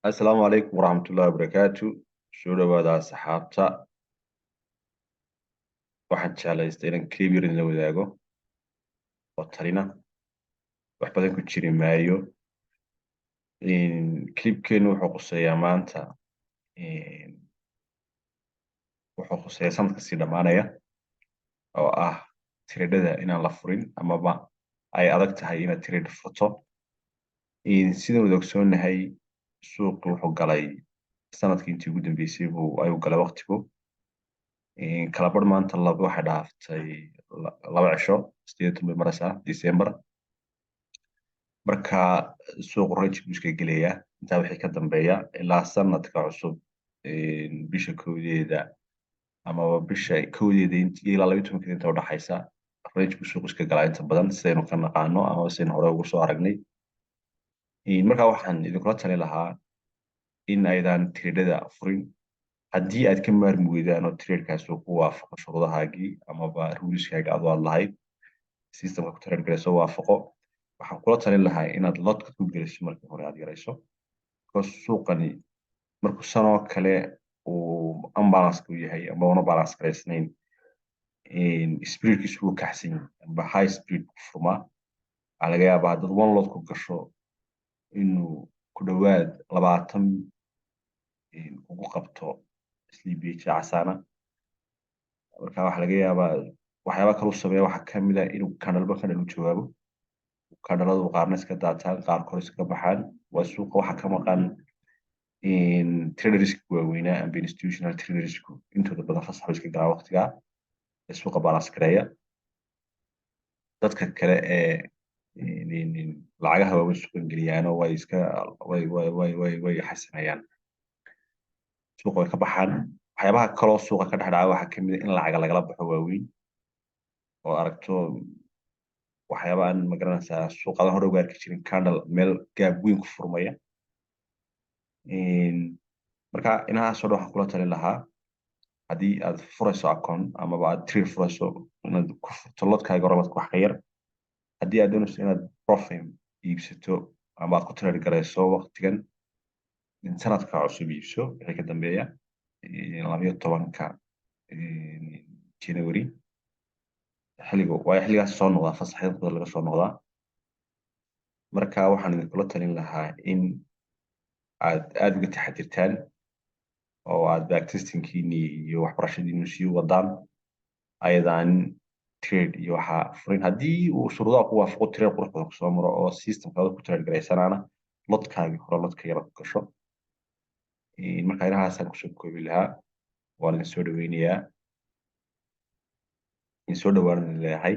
Asalaamu calaykum waraxmatullaahi wabarakaatu. Soo dhawaada, asxaabta. Waxaan jeclaystay inaan clip yar idinla wadaago oo talina wax badan ku jiri maayo. Clipkeenu wuxuu quseeyaa maanta, wuxuu quseeyaa sanadka sii dhammaanaya oo ah trade-ada inaan la furin amaba ay adag tahay inaad trade furto. Sidaan wada ogsoonnahay, suuqi wuxuu galay sanadkii intii ugu dambeysay buu ayuu galay. Waqtigu kala bar maanta laba waxay dhaaftay 2 cisho, 18 bay maraysaa December. Marka suuqu range buu iska gelayaa intaa wixii ka dambeeya ilaa sanadka cusub bisha 1deeda amaba bisha 1deeda ilaa 12keeda inta udhaxaysa range buu suuqu iska galaa inta badan, sidaynu ka naqaano ama sidaynu hore ugu soo aragnay. Marka waxaan idinkula tali lahaa in aydan trade-ada furin. Haddii aad ka maarmi weydaan oo trade-kaas uu ku waafaqo shuruudahaagii amaba rules-kaaga adu aad lahayd, systemka ku trade garayso waafaqo, waxaan kula talin lahaa inaad lot-ka ku geliso markii hore aad yarayso, because suuqani markuu sanoo kale uu imbalance ku yahay ama una balance garaysnayn, spread-kiisu wuu kacsan yahay amba high spread ku furmaa. Waxaa laga yaabaa haddaad one lot ku gasho inuu ku dhowaad 20 kugu qabto slippage casaana. Marka waxaa laga yaabaa waxyaaba kaluu sameeya waxaa kamid ah inuu candle-ba candle u jawaabo, candle-adu qaarna iska daataan, qaar kor iskaga baxaan. Waa suuqa waxaa ka maqan traders-ka waaweynaa amba institutional traders-ku intooda badan fasax bay iska galaan waqtigaa ee suuqa balance gareeya. Dadka kale ee lacagaha waaweyn suuqa geliyaano way iska way way way way way xasameeyaan, suuqa way ka baxaan. Waxyaabaha kaloo suuqa ka dhex dhaca waxaa kamid ah in lacaga lagala baxo waaweyn oo aragto waxyaaba aan magaranaysaa suuqadan hore uga arki jirin, candle meel gap weyn ku furmaya. Marka inahaasoo dhan waxaan kula talin lahaa, haddii aad furayso account amaba aad trade furayso, inaad ku furto lot-kaaga hore wax ka yar. Haddii aad doonayso inaad profit iibsato ama aad ku trade garayso waqtigan sanadka cusub, iibso wixii ka dambeeya 12-ka January xilliga, waayo xilligaas soo noqdaa fasaxyada badan laga soo noqdaa. Marka waxaan idinkula talin lahaa in aad aada uga taxadirtaan oo aad backtesting-kiini iyo waxbarashadiinu sii wadaan, ayadaan trade iyo waxaa furin. Haddii uu shuruudaha ku waafaqo, trade qurux badan kusoo maro oo systemkaada ku trade garaysanaana, lot-kaagii hore lot-ka yara ku gasho. Marka inahaasaan kusoo koobi lahaa. Waan idin soo dhaweynayaa, idin soo dhawaan idin leeyahay.